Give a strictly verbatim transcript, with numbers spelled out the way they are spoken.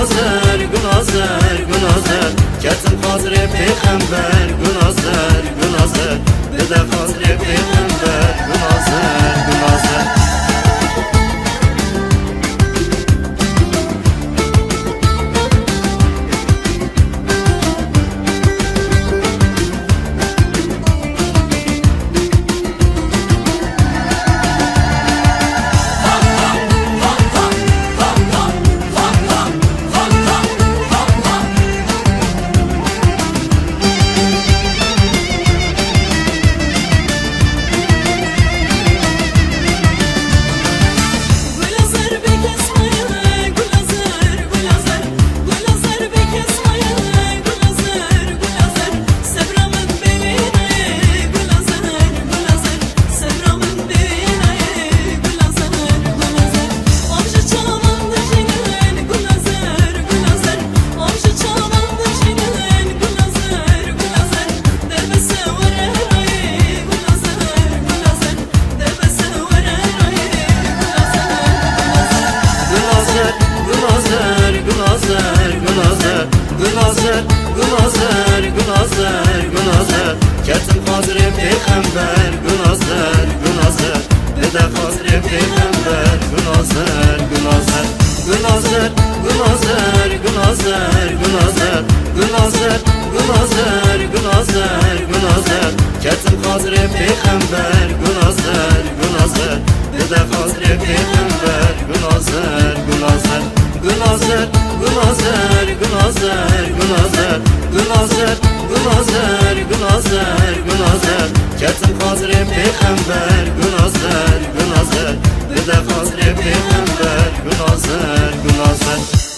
Gulazer, gulazer, gulazer, ketim xatirê pêxember. Gulazer, gulazer, bide xatirê pêxember. Gulazer, gulazer. Gulazer, gulazer, gulazer, gulazer, gulazer, gulazer, gulazer, gulazer, gulazer, ketim xatirê pêxember. Gulazer, gulazer, bide xatirê pêxember. Gulazer, gulazer, gulazer, gulazer, gulazer, gulazer, gulazer, gulazer, gulazer, gulazer, ketim xatirê pêxember. Gulazer, gulazer, bide xatirê pêxember. Gulazer, gulazer, gulazer, gulazer, gulazer, gulazer, gulazer, gulazer, gulazer, gulazer, ketim xatirê pêxember. Gulazer, gulazer, bide xatirê pêxember. Gulazer, gulazer.